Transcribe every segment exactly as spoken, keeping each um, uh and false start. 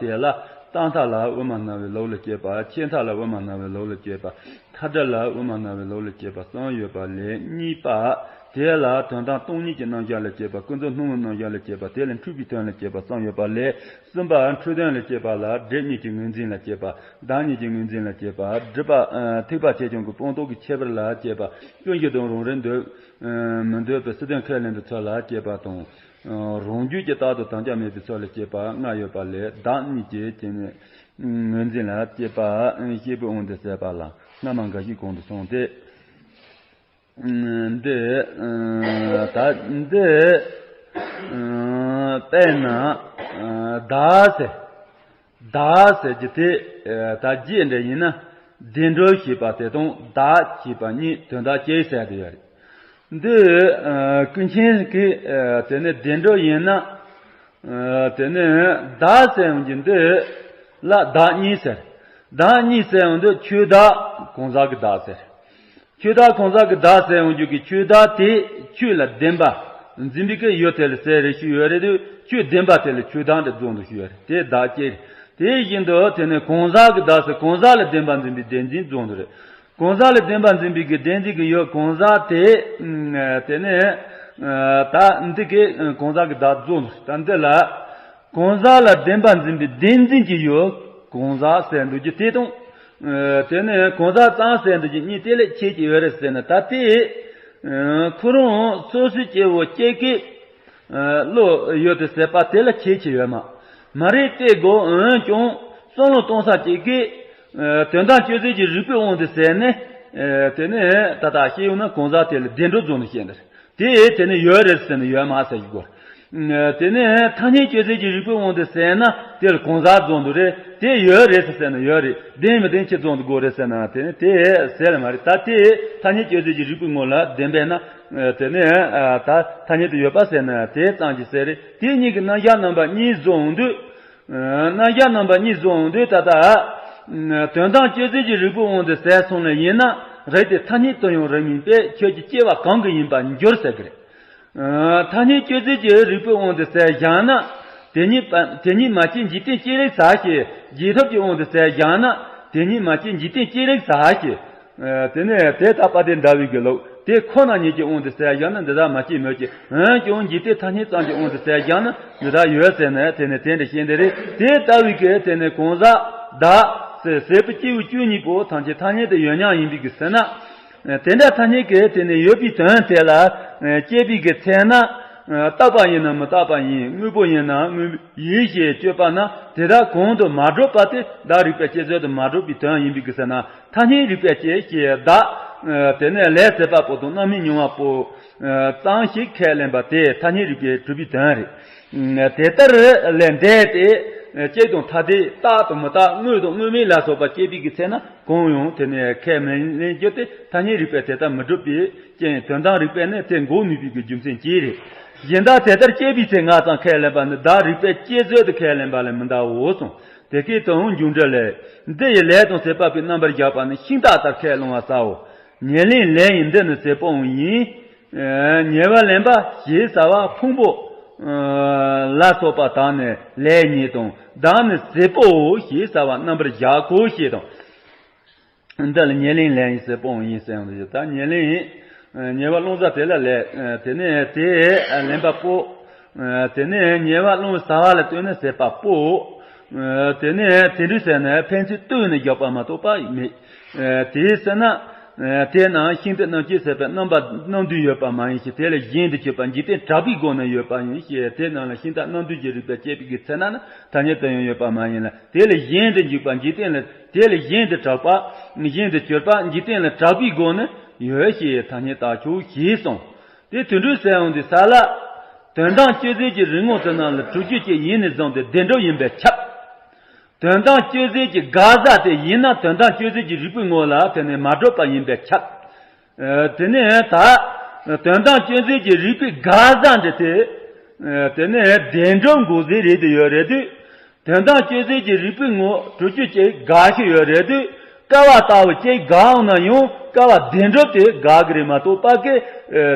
དེ་ལ་རྟག་མཐའ་ལ་དབུ་མ་སྣང་བའི་ལུགས་ལ་སྐྱེས་པ། ཆད་མཐའ་ལ་དབུ་མ་སྣང་བའི་ལུགས་ལ་སྐྱེས་པ། མཐའ་བྲལ་ལ་དབུ་མ་སྣང་བའི་ལུགས་ལ་སྐྱེས་པ་གསུམ་ཡོད་པ་ལས། གཉིས་པ་དེ་ལ་དོན་དམ་སྟོང་ཉིད་ཀྱི་རྣམ་གཞག་ལ་སྐྱེས་པ། ཀུན་རྫོབ་སྣང་བའི་རྣམ་གཞག་ལ་སྐྱེས་པ། དེ་ལས་འཁྲུལ་པའི་དོན་ལ་སྐྱེས་པ་གསུམ་ཡོད་པ་ལས། གསུམ་པ་འཁྲུལ་དོན་ལ་སྐྱེས་པ་ལ་སྒྲིབ་གཉིས་ཀྱི་ངོས་འཛིན་ལ་སྐྱེས་པ། བདག་གཉིས་ཀྱི་ངོས་འཛིན་ལ་སྐྱེས་པ། སྒྲིབ་པ་ཨ་ཐེག་པ་ཆེ་ཆུང་གི་སྤངས་རྟོགས་ཀྱི་ཁྱད་པར་ལ་སྐྱེས་པ། ཀུན་གཞི་དང་རང་རིག་འདོད་ཨ་མི་འདོད་པའི་སྲིད་དོན་ཁས་ལེན་པའི་ཚུལ་ལ་སྐྱེས་པ་དང་། ཨ་རང་རྒྱུད་ཀྱི་རྟག་ཏུ་དམ་བཅའ་མེད་པའི་ཚུལ་ལ་སྐྱེས་པ་ལྔ་ཡོད་པ་ལས། བདག་གཉིས་ཀྱི་དེ་ནི་ངོས་འཛིན་ལ་སྐྱེས་པ་སྐྱེས་བུའི་དབང་དུ་བྱས་པ་ལ་སྔ་མ་འགའ་ཞིག་གོང་དུ་སོང་སྟེ། འདི་ད་འདི་དཔེར་ན་བདག་ཟེར། བདག་ཟེར་གྱི་དེ་ད་རྒྱས་འདྲ་ཡིན་ན། བདེན་གྲུབ་ཞེས་པ་དེ་དང་བདག་ཞེས་པ་གཉིས་དོན་དག་གཅིག་ཟེར་དུ་ཡོད་རེད། འདི་ཀུན་མཁྱེན་གྱིས་དེ་ནི་བདེན་གྲུབ་ཡིན་ན། དེ་ནི་བདག་ཟེར་ཡོང་རྒྱུ་འདི་ལ་བདག་གཉིས་ཟེར། བདག་གཉིས་ཟེར་ཡོང་དུས་ཆོས་བདག་གང་ཟག་གི་བདག་ཟེར། ཆོས་བདག་གང་ཟག་གི་བདག་ཟེར་ཡོང་རྒྱུ་གི་ཆོས་བདག་དེ་ཆོས་ལ་བདེན་པ་འཛིན་པའི་གི་ཡུལ་དེ་ལ་ཟེར་རེ་ཞུས་ཡོད་རེད་དུས། ཆོས་བདེན་པ་དེ་ལ་ཆོས་བདག་འདི་རྫོགས་འདུག་ཞུས་ཡོད་རེད། དེ་བདག་གཅིག་རེད། དེ་བཞིན་དུ་དེ་ནི་གང་ཟག་གི་བདག་ཟེར་གང་ཟག་ལ་བདེན་པ་འཛིན་པའི་བདེན་འཛིན་རྫོགས་འདུག་རེད། གང་ཟག་ལ་བདེན་པ་འཛིན་པའི་གི་བདེན་འཛིན་གྱི་ཡུལ་གང་ཟག་དེ། དེ་ནས་ད་འདི་གི་གང་ཟག་གི་བདག་རྫོགས་འདུག་ད་འདི་ལ་གང་ཟག་ལ་བདེན་པ་འཛིན་པའི་བདེན་འཛིན་གྱི་ཡུལ་གང་ཟག་ཟེར་འདུག་རྒྱུ་དེ་དང་། དེ་ནས་གང་ཟག་ཙམ་ཟེར་འདུག་རྒྱུ་གཉིས་དེ་ལས་ཁྱད་ཅིག་ཡོད་རེད་ཟེར་ན། ད་དེ་ཁོ་རང་སོ་སོའི་སྐྱེ་བོ་སྐྱེ་ཀའི་བློ་ཡོད་དེ་ཟེར་པ་དེ་ལ་ཁྱད་ཆེ་ཡོད་མ། མ་རེད་དེ་གོ་འོན་ཀྱང་བསམ་བློ་གཏོང་ས་གཅིག་གིས་དོན་དམ་དཔྱོད་རྩལ་གྱི་རིག་པའི་དབང་དུ་ཟེར་ནས། དེ་ནས་ད་ལྟ་ཤེས་ཡོང་ན་གང་ཟག་དེ་ལ་བདེན་གྲུབ་རྫོགས་ནས་བཤད་འདིར་དེ་དེ་ནས་ཡོད་རེད་ཟེར་ན་ཡོད་མ་ཟེར་གྱི་གོ། དེ་ནས་ཐ་སྙད་དཔྱོད་རྩལ་གྱི་རིག་པའི་དབང་དུ་ཟེར་ན་དེ་ལ་གང་ཟག་རྫོགས་འདུག་རེད། དེ་ཡོད་རེད་ཟེར་ན་ཡོད་རེད། བདེན་མི་བདེན་ཅི་རྫོགས་འདུག་གོ་རེད་ཟེར་ན་དེ་ནས་དེ་ཟེར་ལ་མ་རེད། ད་དེ་ཐ་སྙད་དཔྱོད་རྩལ་གྱི་རིག་པའི་ངོ་ལ་བདེན་པས་ན། དེ་ནས་ད་ཐ་སྙད་དུ་ཡོད་པ་ཟེར་ན་དེ་ཙམ་གྱིས་ཟེར་རེད། དེ་གཉིས་ཀྱི་རྣམ་གཞག་རྣམ་པ་གཉིས་བཟུང་དུས། རྣམ་གཞག་རྣམ་པ་གཉིས་བཟུང་དུས་ད་ལྟ་དོན་དམ་དཔྱོད་རྩལ་གྱི་རིག་པའི་དབང་དུ་ཟེར་སོང་ལ་ཡིན་ན་རེད་དེ། ཐ་སྙད་དུ་ཡང་རིགས་མིན་པས་ཁྱོད་ཀྱི་སྐྱེ་བ་གང་གི་ཡིན་པར་འགྱུར་ཟེར་གི་རེད། ཐ་སྙད་དཔྱོད་རྩལ་གྱི་རིག་པའི་དབང་དུ་ཟེར་བཞག་ན། དེ་ཉིད་པ་དེ་ཉིད་མ་སྐྱེས་འཇིག་རྟེན་སྐྱེ་རིགས་ཟ་ཞེས། རྗེས་ཐོབ་ཀྱི་དབང་དུ་ཟེར་བཞག་ན། དེ་ཉིད་མ་སྐྱེས་འཇིག་རྟེན་སྐྱེ་རིགས་ཟ་ཞེས། དེ་ནས་དེ་ལྟ་བ་དེ་འདྲ་བའི་གི་ལུགས་དེ་ཁོ་ན་ཉིད་ཀྱི་དབང་དུ་ཟེར་བཞག་ན་འདི་དག་མ་སྐྱེས་མི་སྐྱེ། འོན་ཀྱང་འཇིག་རྟེན་ཐ་སྙད་ཙམ་གྱི་དབང་དུ་ཟེར་བཞག་ན་འདི་དག་ཡོད་ཟེར་ནས་དེ་ནས་དེ་འདྲ་བཤད་འདི་རེད། དེ་ལྟ་བའི་གི་དེ་ནས་གང་ཟག་བདག་ཟེར་ཟེར་བའི་སྐྱེས་བུ་བཅུ་གཉིས་པོ་ཐམས་ཅད་ཐ་སྙད་དུ་ཡོད་མཉམ་ཡིན་པའི་གི་ཟེར་ན། དེ་འདྲ་ཐ་སྙད་ཀྱིས་དེ་ནས་ཡོད་པའི་དོན་དེ་ལ་དཔྱད་པའི་གི་ཚེ་ན། རྟག་པ་ཡིན་ན་མི་རྟག་པ་ཡིན། དངོས་པོ་ཡིན་ན་དངོས་པོ་ཡིན་ཞེས་དཔྱོད་པ་ན་དེ་དག་གོང་དུ་མ་གྲུབ་པ་དེ་བདག་རིག་པའི་དཔྱད་བཟོད་དུ་མ་གྲུབ་པའི་དོན་ཡིན་པའི་གི་ཟེར་ན། ཐ་སྙད་རིག་པའི་དཔྱད་ཞེས་བདག་དེ་ནས་ལས་ཟད་པ་པོ་དང་རྣམ་སྨིན་མྱོང་བ་པོ་ཙམ་ཞིག་ཁས་ལེན་པ་དེ་ཐ་སྙད་རིག་པའི་གྲུབ་པའི་དོན་རེད། དེ་ལྟར་ལས་འདས་ཏེ་སྐྱེ་དང་ཐ་དད་རྟག་དང་མི་རྟག་དངོས་དང་དངོས་མེད་ལ་སོགས་པ་དཔྱད་པའི་གི་ཚེ་ན། གང་ཡང་དེ་ནས་ཁས་མི་ལེན་རྒྱུ་དེ་ཐ་སྙད་རིག་པས་དེ་ལྟར་མི་སྒྲུབ་པའི་རྐྱེན། དོན་དམ་རིག་པས་ནི་དེ་འགོག་ནུས་པའི་གི་རྒྱུ་མཚན་གྱིས་རེད། གཞན་དག་དེ་ལྟར་དཔྱད་པའི་ཚེ་ང་ཙམ་ཁས་ལེན་པ་ནི་བདག་རིག་པའི་དཔྱད་བཟོད་དུ་ཁས་ལེན་པ་ལས་མི་འདའོ་གསུངས། དེ་སྐད་དུའང་འཇུག་འགྲེལ་ལས། འདི་ཡི་ལས་དང་ཟད་པ་པོའི་རྣམ་པར་གཞག་པ་ནི་ཤིང་རྟ་ལྟར་ཁས་བླང་བ་ཟའོ། ཉེར་ལེན་ལས་ཡིན་འདི་ནི་ཟད་པའང་ཡིན། ཉེ་བར་ལེན་པ་ཞེས་བྱ་བ་ཕུང་པོ་ལ་སོགས་པ་དག་ནི་ལས་ཉིད་དང་བདག་ནི་ཟད་པའོ་ཞེས་བྱ་བ་རྣམ་པར་གཞག་གོ་ཞེས་དང་། འདི་ལ་ཉེར་ལེན་ལས་ཡིན་ཟད་པའང་ཡིན་ཟེར་ཡང་འདི་ད་ཉེར་ལེན་ཉེ་བར་ལེན་ས་དེ་ལ་ལས། དེ་ནས་དེ་ལེན་པ་པོ། དེ་ནས་ཉེ་བར་ལེན་ས་བ་ལ་ལྟོས་ནས་ཟད་པ་པོ། དེ་ནས་དེ་འདྲ་ཟེར་ནས་ཕན་ཚུན་ལྟོས་ནས་བཞག་པ་མ་གཏོགས་པ་མེད། དེའི་ཟེར་ན། དེས་ན་ཤིང་རྟ་རྣམ་བཅད་ཟད་པའི་རྣམ་པ་རྣམ་བསྡུས་ཡོད་པ་མ་ཡིན་ཞིང་། དེ་ལས་གཞན་དུ་གྱུར་པ་འཇིག་རྟེན་གྲགས་པའི་སྒོ་ནས་ཡོད་པ་ཡིན་ཞེས། དེ་རྣམས་ལ་ཤིང་རྟ་རྣམ་བསྡུས་ཀྱི་རིགས་པས་དཔྱད་པའི་གི་ཚེ་ན་ནི་ཐ་སྙད་དུ་ཡང་ཡོད་པ་མ་ཡིན་ལ། དེ་ལས་གཞན་དུ་འཇུག་པ་འཇིག་རྟེན་ལ། དེ་ལས་གཞན་དུ་གྲགས་པ། གཞན་དུ་གྱུར་པ་འཇིག་རྟེན་ལ་གྲགས་པའི་སྒོ་ནས་ཡོད་ཞེས་ཐ་སྙད་བཏགས་ཆོག་ཞེས་གསུངས། དེ་དུད་འགྲོའི་སེམས་དབང་དུ་ས་ལ། དོན་དམ་དཔྱོད་རྩལ་གྱི་རིག་ངོ་ཚོ་རྣམས་ལ་དྲུག་ཅུ་གཅིག་ཡིད་ནི་བཟུང་སྟེ་བདེན་གྲུབ་ཡིན་པས་ཁྱབ། དོན་དམ་དཔྱོད་རྩལ་གྱི་དགག་བྱ་དེ་ཡིན་ན་དོན་དམ་དཔྱོད་རྩལ་གྱི་རིག་པའི་ངོ་ལ་དེ་ནི་མ་གྲུབ་པ་ཡིན་པས་ཁྱབ། དེ་ནས་ད་དོན་དམ་དཔྱོད་རྩལ་གྱི་རིག་པའི་དགག་བྱ་འདི་དེ། དེ་ནས་བདེན་གྲུབ་འགོག་ཟིན་རེད་དུ་ཡོད་རེད་དུས། དོན་དམ་དཔྱོད་རྩལ་གྱི་རིག་པའི་ངོ་དྲུག་ཅུ་གཅིག་དགག་ཤེས་ཡོད་རེད་དུས། ཀ་བ་ལྟ་བུ་གཅིག་དགག་འོང་ན་ཡང་ཀ་བ་བདེན་གྲུབ་དེ་དགག་གི་རེད་མ་གཏོགས་པ་གི།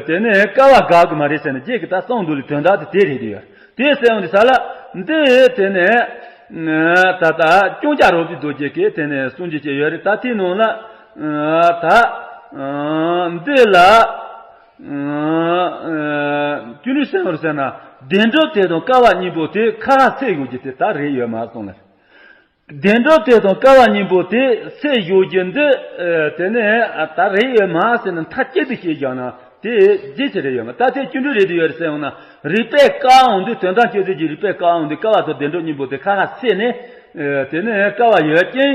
དེ་ནས་ཀ་བ་དགག་གི་མ་རེད་ཟེར་ན་རྗེས་ཀྱི་ད་གསང་འདུས་ལ་དོན་དག་དེ་དེ་རེད་དུ་ཡོད། དེ་གསལ་བ་འདི་ས་ལ་འདི་དེ་ནས། ད་ལྟ་ལྕང་སྐྱ་རོལ་པའི་རྡོ་རྗེ་གིས་དེ་ནས་གསུང་རྒྱུ་ཅིག་ཡོད་རེད། ད་དེའི་ནང་ལ་ད་འདི་ལ་ཅི་ནས་གསལ་བར་ཟེར་ན། བདེན་གྲུབ་དེ་དང་སྐལ་བ་གཉིས་པོ་དེ་ཁ་ཁ་སེལ་དགོས་རྒྱུ་དེ་ད་རེད་ཡོད་མ་སོང་ལ། བདེན་གྲུབ་དེ་དང་སྐལ་བ་གཉིས་པོ་དེ་སེལ་ཡོད་རྒྱུ་འདི། ཨ། དེ་ནས་ཨ། ད་རེད་ཡོད་མ་ཟེར་ན་མཐའ་གཅིག་ཏུ་བཤད་བཞག་ན་དེ་རྗེས་སུ་རེད་ཡོད་མ། ད་དེ་ཅི་འདྲ་རེད་དུ་ཡོད་རེད་ཟེར་ཡོང་ན། རིགས་པས་བཀག་འོང་དུས། དོན་དམ་དཔྱོད་རྩལ་གྱི་རིགས་པས་བཀག་འོང་དུས་སྐལ་བ་དང་བདེན་གྲུབ་གཉིས་པོ་དེ་ཁ་ཁ་བསྲེས་ནས། ཨ། དེ་ནས་སྐལ་བ་ཡོད་ཀྱང་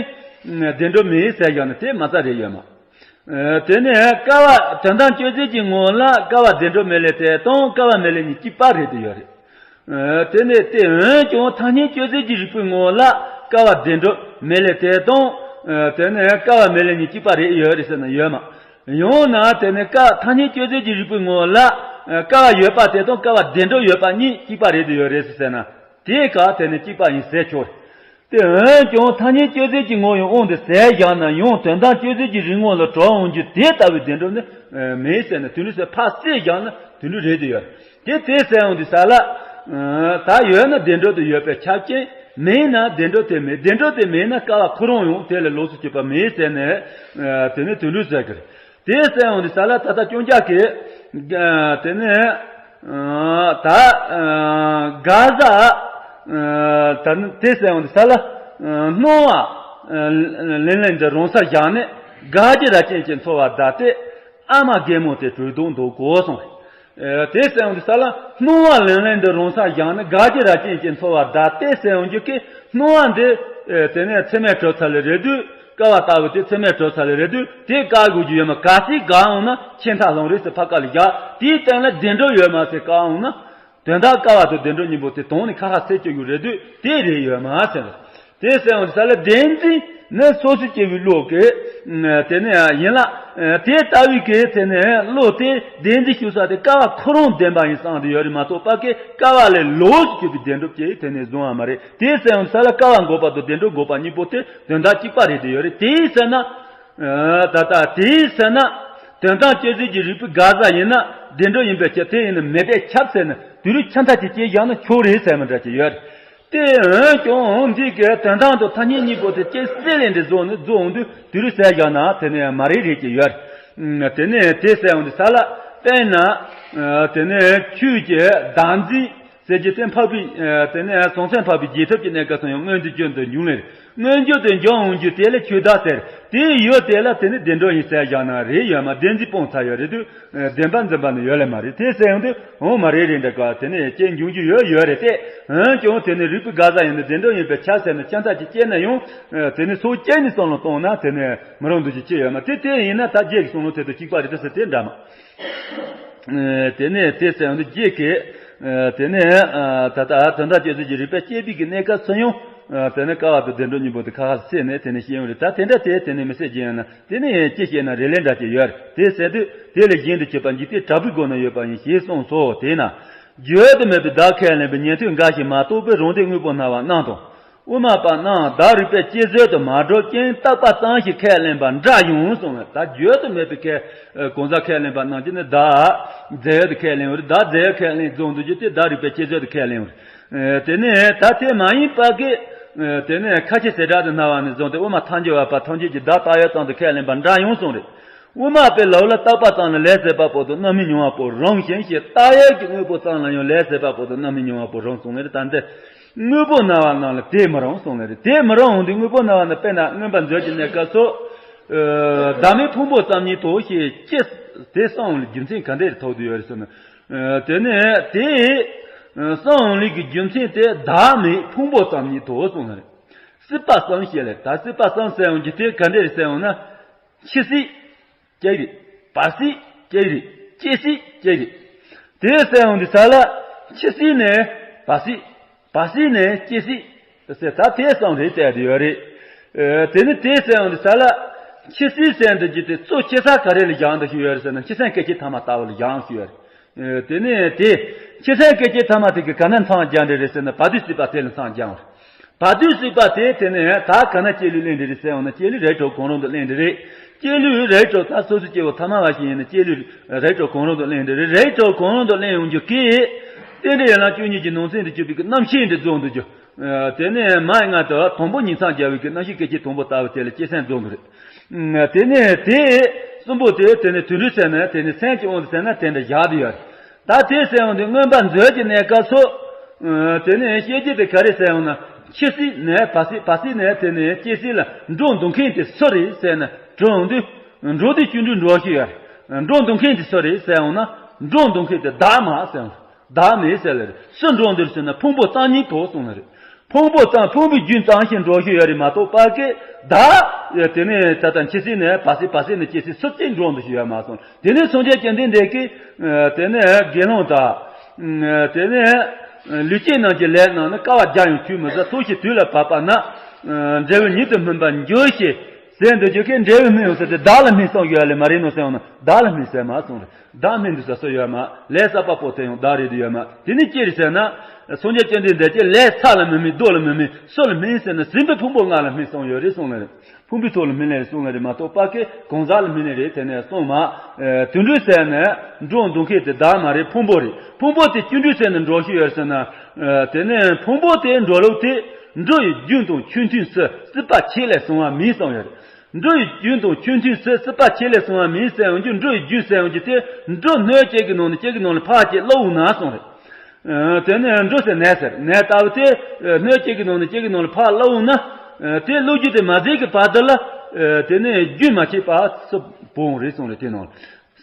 བདེན་གྲུབ་མེད་ཟེར་བཞག་ན་དེ་མ་རྩ་རེད་ཡོད་མ། ཨ། དེ་ནས་སྐལ་བ་དོན་དམ་དཔྱོད་རྩལ་གྱི་ངོ་ལ་སྐལ་བ་བདེན་གྲུབ་མེད་ལས་དེ་དང་སྐལ་བ་མེད་ལས་གཉིས་གཅིག་པ་རེད་དུ་ཡོད་རེད། ཨ། དེ་ནས་དེ་འོན་ཀྱང་ཐག་ཉེ་དཔྱོད་རྩལ་གྱི་རིགས་པའི་ངོ་ལ་སྐལ་བ་བདེན་གྲུབ་མེད་ལས་དེ་དང་། ཨ། དེ་ནས་སྐལ་བ་མེད་ལས་གཉིས་གཅིག་པ་རེད་ཡོད་རེད་ཟེར་ན་ཡོད་མ། ཡང་ན་དེ་ནས་སྐལ། ཐག་ཉེ་དཔྱོད་རྩལ་གྱི་རིགས་པའི་ངོ་ལ། ཨ། སྐལ་བ་ཡོད་པ་དེ་དང་སྐལ་བ་བདེན་གྲུབ་ཡོད་པ་གཉིས་གཅིག་པ་རེད་དུ་ཡོད་རེད་ཟེར་ན། དེའི་སྐབས་དེ་ནས་གཅིག་པ་ཡིན་ཟེར་ཆོག་རེད། དེ་འོན་ཀྱང་ཐག་ཉེ་དཔྱོད་རྩལ་གྱི་ངོ་ཡི་དབང་དུ་ཟེར་བཞག་ན་ཡང་དོན་དམ་དཔྱོད་རྩལ་གྱི་རིགས་ངོ་ལ་གྲགས་འོང་རྒྱུ་དེ་ལྟ་བུའི་བདེན་གྲུབ་ནི། ཨ། མེད་ཟེར་ན་དེ་འདྲ་ཟེར་ཕར་བསྲེས་བཞག་ན་དེ་འདྲ་རེད་དུ་ཡོད། དེ་དེ་ཟེར་འོང་དུས་ས་ལ། ཨ། ད་ཡོད་ན་བདེན་གྲུབ་དེ་ཡོད་པས་ཁྱབ་ཀྱང་མེད་ན་བདེན་གྲུབ་དེ་མེད། བདེན་གྲུབ་དེ་མེད་ན་སྐལ་བ་ཁོ་རང་ཡང་དེ་ལས་ལོགས་སུ་གྱུར་པ་མེད་ཟེར་ནས། ཨ། དེ་ནི་དེ་འདྲ་ཟེར་གི་རེད། དེ་ཟེར་འོང་དུས་ས་ལ་ད་ལྟ་ཅུང་ཅག་གིས། ཨ། དེ་ནས། ཨ། ད། ཨ། ག་ཟ། ཨ། ད་ནི་དེ་ཟེར་འོང་དུས་ས་ལ། ཨ། སྣང་བ། ཨ། ལན་ལན་འདི་རང་སར་བཞག་ནས་དགག་བྱ་རང་བཞིན་གྱིས་འཚོལ་བར་གདའ་སྟེ། ཨ་མ་རྒན་མོ་དེ་གྲོས་དོན་འདུག་གོ་གསུངས། ཨ། དེ་ཟེར་འོང་དུས་ས་ལ་སྣང་བ་ལན་ལན་འདི་རང་སར་བཞག་ནས་དགག་བྱ་རང་བཞིན་གྱིས་འཚོལ་བར་གདའ་སྟེ་ཟེར་འོང་རྒྱུ་གི་སྣང་བ་འདི། ཨ། དེ་ནས་ཚད་མས་གྲུབ་ཚར་ལེ་རེད་དུས། སྐལ་བ་ལྟ་བུ་དེ་ཚད་མས་གྲུབ་ཚར་ལེ་རེད་དུས་དེ་བཀག་དགོས་རྒྱུ་ཡོད་མ། གལ་སྲིད་བཀག་འོང་ན་ཆད་མཐའ་ལྷུང་རེད་ཟེར་ཕར་བཀག་ལ་བཞག་དེའི་སྟེང་ལ་བདེན་གྲུབ་ཡོད་མ་ཟེར་བཀག་འོང་ན། དོན་དམ་སྐལ་བ་དང་བདེན་གྲུབ་གཉིས་པོ་དེ་དོན་ནི་ཁ་ཁ་སེལ་བཅུག་རྒྱུ་རེད་དུས་དེ་རེད་ཡོད་མ་ཟེར། དེ་ཟེར་འོང་དུས་ས་ལ་བདེན་འཛིན་ནི་སོ་སོ་སྐྱེ་བོའི་བློ་གི། ཨ། དེ་ནས་ཡིན་ལ། ཨ། དེ་ལྟ་བུའི་གི་དེ་ནས་བློ་དེ་བདེན་འཛིན་ཞུགས་ས་དེ་སྐལ་བ་ཁོ་རང་བདེན་པ་ཡིན་བསམ་དུ་ཡོད་རེད་མ་གཏོགས་ཕ་གི་སྐལ་བ་ལས་ལོགས་སུ་གྱུར་པའི་བདེན་གྲུབ་ཅིག་དེ་ནས་བཟུང་བ་མ་རེད། དེ་ཟེར་འོང་དུས་ས་ལ་སྐལ་བ་འགོག་པ་དང་བདེན་གྲུབ་འགོག་པ་གཉིས་པོ་དེ་དོན་དག་གཅིག་པ་རེད་དུ་ཡོད་རེད། དེ་ཡིན་ཟེར་ན། ཨ། ད་ལྟ་དེ་ཡིན་ཟེར་ན། དོན་དམ་དཔྱོད་རྩལ་གྱི་རིགས་པའི་ག་ཟ་ཡིན་ན་བདེན་གྲུབ་ཡིན་པའི་ཕྱིར། དེ་ཡིན་ན་མེད་པས་ཁྱབ་ཟེར་ན་དེ་རུ་ཆད་མཐའ་ཅིག་བཅད་བཞག་ན་ཆོག་རེད་ཟེར་མི་འདྲ་ཅིག་ཡོད་རེད། དེ་འོན་ཀྱང་འདི་གའི་དོན་དམ་དང་ཐ་སྙད་གཉིས་པོ་དེ་གཅིག་སེལ་ལེ་འདི་བཟོ་ནི་བཟོ་འོང་དུས་དེ་རུ་ཟེར་བཞག་ན་དེ་ནས་མ་རེད་རེད་ཀྱི་ཡོད། དེ་ནས་དེ་ཟེར་འོང་དུས་ས་ལ་དཔེར་ན། དེ་ནས་ཆོས་ཀྱི་བདག་འཛིན་ཟེར་རྒྱུ་དེ་འཕགས་པའི། དེ་ནས་བྱང་སེམས་འཕགས་པའི་རྒྱལ་ཐབས་ཀྱི་གནས་སྐབས་སུ་ཡང་མངོན་དུ་གྱུར་དུ་འབྱུང་ལེ། མངོན་གྱུར་དུ་འབྱུང་འོང་རྒྱུ་དེ་ལ་ཆོས་བདག་ཟེར། དེའི་ཡུལ་དེ་ལ་དེ་ནི་བདེན་གྲུབ་ཡིན་ཟེར་བཞག་ན་རེད་ཡོད་མ། བདེན་འཛིན་སྤངས་ཚར་ཡོད་རེད་དུས། བདེན་པ་འཛིན་པ་ནི་ཡོད་ལེ་མ་རེད། དེ་ཟེར་ཡོང་དུས་འོང་མ་རེད་རེད་འདྲ་ག་དེ་ནས་རྐྱེན་འབྱུང་རྒྱུ་ཡོད་ཡོད་རེད་དེ། འོན་ཀྱང་དེ་ནི་རིགས་པའི་ག་ཟ་ཡིན་ན་བདེན་གྲུབ་ཡིན་པའི་ཕྱིར་ཟེར་ནས་ཆད་མཐའ་ཅིག་བཅད་ན་ཡང་། དེ་ནི་སོ་སྐྱེ་ནི་བསམ་བློ་བཏང་ན་དེ་ནས་མི་རུང་འདུག་ཅིག་ཅི་ཡོད་མ། དེ་དེ་ཡིན་ན་ད་རྗེས་ཀྱི་བསམ་བློ་དེ་དང་གཅིག་པ་རེད་དེ་ཟེར་དེ་འདྲ་མ། དེ་ནས་དེ་ཟེར་ཡོང་དུས་རྗེས་ཀྱི། དེ་ནས་ད་ལྟ་དོན་དམ་དཔྱོད་རྩལ་གྱི་རིགས་པས་དཔྱད་པའི་གི་གནས་སྐབས་སུ་ཡང་། དེ་ནས་སྐལ་བ་དང་བདེན་གྲུབ་གཉིས་པོ་དེ་ཁ་ཁ་སེལ་ནས་དེ་ནས་བཤད་ཡོང་རེད། ད་དེ་འདྲ་དེ་དེ་ནས་མི་སེལ་རྒྱུ་ཡིན་ན་དེ་ནས་ཅི་བཤད་ན་རེ་ལས་འདྲ་ཅིག་ཡོད་རེད། དེ་ཟེར་དུས་དེ་ལས་གཞན་དུ་གྱུར་པ་འཇིག་རྟེན་དྲག་པོའི་སྒོ་ན་ཡོད་པ་ཡིན་ཞེས་གསུངས་སོ། དེས་ན། བརྗོད་དུ་མེད་པའི་བརྡ་ཁས་ལེན་པའི་ཉན་ཐོས་འགའ་ཞིག་མ་རྟོགས་པའི་རང་སྡེའི་དངོས་པོ་སྨྲ་བ་རྣམས་དང་། དབུ་མ་པ་རྣམས་བརྡ་རིག་པའི་དཔྱད་བཟོད་དུ་མ་གྲུབ་ཅིང་རྟག་པ་ཙམ་ཞིག་ཁས་ལེན་པ་འདྲ་ཡང་གསུངས་པས། ད་བརྗོད་དུ་མེད་པའི་ཁས། གང་ཟག་ཁས་ལེན་པ་རྣམས་ཀྱིས་ནི་བརྡ་རྫས་ཡོད་དུ་ཁས་ལེན་པ་རེད། བརྡ་རྫས་ཡོད་ཁས་ལེན་བཟུང་དུ་གྱུར་ཏེ་བརྡ་རིག་པའི་དཔྱད་བཟོད་དུ་ཁས་ལེན་པ་རེད། དེ་ནས་ད་དེ་མ་ཡིན་པ་གི། དེ་ནས་ཁ་ཆེ་ཟེར་སྒྲ་དུ་སྨྲ་བ་ནས་བཟུང་སྟེ་དབུ་མ་ཐལ་འགྱུར་བ་བར་ཐམས་ཅད་ཀྱིས་བརྡ་རྟགས་ཡོད་ཙམ་དུ་ཁས་ལེན་པ་འདྲ་ཡང་གསུངས་རེད། དབུ་མ་པའི་ལུགས་ལ་རྟག་པ་ཙམ་ལ་ལས་ཟད་པ་པོ་དང་རྣམ་སྨིན་མྱོང་བ་པོ་རང་བཞིན་ཞེས་རྟགས་ཡོད་ཀྱི་དངོས་པོ་ཙམ་ལ་ཡང་ལས་ཟད་པ་པོ་དང་རྣམ་སྨིན་མྱོང་བ་པོ་རང་གསུངས་ནས་ད་འདི། དངོས་པོ་སྨྲ་བ་རྣམས་ལ་དེ་མི་རུང་གསུངས་ནས་རེད། དེ་མི་རུང་འོང་དུས་དངོས་པོ་སྨྲ་བ་རྣམས་དཔེར་ན་མངོན་པ་མཛོད་ཀྱི་གནས་སྐབས་སུ། བདག་མེད་ཕུང་པོ་ཙམ་ཉིད་དོ་ཞེས་ཅི། དེ་གསུངས་ལ་རྒྱུ་མཚན་ག་འདྲ་རེ་ཐོགས་དུ་ཡོད་རེད་ཟེར་ན། དེ་ནས་དེ་གསུངས་ལ་གི་རྒྱུ་མཚན་དེ་བདག་མེད་ཕུང་པོ་ཙམ་ཉིད་དོ་གསུངས་ནས་རེད། སྲིད་པ་གསུམ་ཞེས་ལས་ད་སྲིད་པ་གསུམ་ཟེར་འོང་རྒྱུ་དེ་ག་འདྲ་རེད་ཟེར་འོང་ན། འཆི་སྲིད་གཅིག་རེད། བར་སྲིད་གཅིག་རེད། སྐྱེ་སྲིད་གཅིག་རེད། དེ་ཟེར་འོང་དུས་ས་ལ་འཆི་སྲིད་ནས་བར་སྲིད། བར་སྲིད་ནས་སྐྱེ་སྲིད་ཟེར་ད་དེ་གསུམ་རེད་བལྟས་དུ་ཡོད་རེད། དེ་ནི་དེ་ཟེར་འོང་དུས་ས་ལ་འཆི་སྲིད་ཟེར་འདི་རྒྱུ་དེ་གཙོ་ཆེ་ས་ག་རེ་ལ་བཞག་འདུག་ཞུ་ཡོད་རེད་ཟེར་ན་འཆི་སེམས་སྐད་ཅིག་ཐ་མ་ལྟ་བུ་ལ་བཞག་ཞུ་ཡོད་རེད། དེ་ནས་དེ་འཆི་སེམས་སྐད་ཅིག་ཐ་མ་དེ་གི་ག་ན་མཚམས་སྦྱར་འདི་རེད་ཟེར་ན་བར་དོའི་སྲིད་པ་དེ་ལ་མཚམས་སྦྱར་བ་རེད། བར་དོའི་སྲིད་པ་དེ་དེ་ནས་ད་ག་ན་སྐྱེས་ལུས་གླེང་འདི་རེད་ཟེར་འོང་ན་སྐྱེས་ལུས་རིགས་དྲུག་གང་རུང་དུ་གླེང་འདི་རེད། སྐྱེས་ལུས་རིགས་དྲུག་ད་སོ་སོ་སྐྱེ་བོ་ཐ་མ་བ་ཞིག་ཡིན་ན་སྐྱེས་ལུས་རིགས་དྲུག་གང་རུང་དུ་གླེང་འདི་རེད། རིགས་དྲུག་གང་རུང་དུ་གླེང་ཡོང་རྒྱུ་གིས། རྟེན་འབྲེལ་ཡན་ལག་བཅུ་གཉིས་ཀྱི་ནང་ཚན་དུ་གྱུར་པའི་གི་རྣམ་ཤེས་འདི་རྫོགས་འདུག་རྒྱུ། དེ་ནས་མ་ཡི་ང་དུ་དང་པོ་ཉིང་མཚམས་རྒྱལ་བའི་གི་རྣམ་ཤེས་སྐད་ཅིག་དང་པོ་ལྟ་བུ་དེ་ལ་སྐྱེད་སྲིང་རྫོགས་འགྲོ་རེད། དེ་ནས་དེ་གསུམ་པོ་དེ་དེ་ནས་དུད་འགྲོ་ཟེར་ན་དེ་ནས་སེམས་ཀྱི་དབང་དུ་ཟེར་ན་དེ་འདྲ་བཞག་དུ་ཡོད་རེད། ད་དེ་ཟེར་ཡོང་དུས་མངོན་པ་མཛོད་ཀྱི་གནས་སྐབས་སུ། དེ་ནས་བཤད་རྒྱུ་དེ་ག་རེ་ཟེར་ཡོང་ན། འཆི་སྲིད་ནས་བར་སྲིད་བར་སྲིད་ནས་དེ་ནས་སྐྱེ་སྲིད་ལ་འགྲོ་འདུག་མཁན་དེ་སུ་རེད་ཟེར་ན་དྲི་ཡོང་དུས། འགྲོ་དུས་སྐྱེ་འགྲོའི་འགྲོ་ཤེས་ཡོད་རེད། འགྲོ་འདུག་མཁན་དེ་སུ་རེད་ཟེར་ཡོང་ན། འགྲོ་འདུག་མཁན་དེ་བདག་མ་ཟེར་ཡོང་། བདག་མེད་ཟེར་ལེ་རེད། སུ་འགྲོ་འདུག་ཟེར་ན་ཕུང་པོ་རྩ་གཉིས་པོ་གསུངས་ལེ་རེད། ཕུང་པོ་ཙམ་ཕུང་པོའི་རྒྱུན་ཙམ་ཞིག་འགྲོ་ཤེས་ཡོད་རེད་མ་གཏོགས་པ་ཀི་བདག་དེ་ནས་ད་ལྟ་འཆི་སྲིད་ནས་བར་སྲིད་བར་སྲིད་ནས་སྐྱེ་སྲིད་སུ་གཅིག་འགྲོ་འདུག་ཤེས་ཡོད་མ་སོང་། དེ་ནས་སངས་རྒྱས་བཅོམ་ལྡན་འདས་ཀྱིས་དེ་ནས་དགེ་སློང་དག་དེ་ནས་ལུས་ཅན་རྣམས་ཀྱི་ལས་རྣམས་ནི། དཀའ་བ་བརྒྱ་ཡང་ཁྱོད་མི་བཟོད། ཐུགས་ཀྱི་དུས་ལ་བབ་པ་ན། འབྲས་བུ་ཉིད་དུ་སྨིན་པར་འགྱུར་ཞེས་ཟེར་འདུག་རྒྱུ་ཁས་འབྲས་བུ་སྨིན་ཡོང་ཟེར་ཏེ་བདག་ལ་སྨིན་གསུངས་ཡོད་ལེ་མ་རེད་ནོ་ཟེར་ཡོང་ན་བདག་ལ་སྨིན་ཟེར་མ་གསུངས་རེད། བདག་སྨིན་འདུག་ས་སུ་ཡོད་མ། ལས་བསགས་པ་པོ་དེ་ཡང་བདག་རེད་དུ་ཡོད་མ། དེ་ནི་ཅི་རེད་ཟེར་ན། སངས་རྒྱས་བཅོམ་ལྡན་འདས་ཀྱིས་ལས་ས་ལ་མི་སྨིན། རྡོ་ལ་མི་སྨིན། སུ་ལ་སྨིན་ཟེར་ན་ཟིན་པའི་ཕུང་པོ་ལྔ་ལ་སྨིན་གསུངས་ཡོད་རེད་གསུངས་ལེ་རེད། ཕུང་པོའི་ཚོགས་ལ་སྨིན་ལེ་རེད་གསུངས་ལེ་རེད་མ་གཏོགས་པ་ཀི་གང་ཟག་ལ་སྨིན་ལེ་རེད་དེ་ནས་གསུངས་མ། དུད་འགྲོ་ཟེར་ནས་འགྲོ་འདུག་མཁན་དེ་བདག་མ་རེད། ཕུང་པོ་རེད། ཕུང་པོ་དེ་སྐྱེ་འགྲོ་ཟེར་ནས་འགྲོ་ཤེས་ཡོད་ཟེར་ན། དེ་ནས་ཕུང་པོ་དེ་འགྲོ་ལུགས་དེ་འགྲོ་ཡི་རྒྱུན་དང་ཆོས་མཐུན་སུ་སྲིད་པ་ཆེ་ལས་གསུང་བ་མིན་གསུངས་ཡོད་རེད། འགྲོ་ཡི་རྒྱུན་དང་ཆོས་མཐུན་སུ་སྲིད་པ་ཆེ་ལས་གསུང་བ་མིན་ཟེར་ཡོང་རྒྱུ། འགྲོ་ཡི་རྒྱུན་ཟེར་ཡོང་རྒྱུ་དེ་འགྲོ་སྣོད་ཅིག་གི་ནང་ནས་ཅིག་གི་ནང་ལ་ཕར་ཅིག་སླེབས་ཡོང་ན་གསུངས་རེད། དེ་ནས་འགྲོ་ཟེར་ནས་ཟེར་ནས་ལྟ་བུ་དེ། སྣོད་ཅིག་གི་ནང་ནས་ཅིག་གི་ནང་ལ་ཕར་སླེབས་ཡོང་ན། དེ་སླེབས་རྒྱུ་དེ་མ་ཟད་ཀྱི་བར་དུ་ལ། དེ་ནས་རྒྱུན་མ་ཆད་པ་སུ་བོར་ཡོང་རེད་གསུངས་རེད་དེ་ནང་ལ།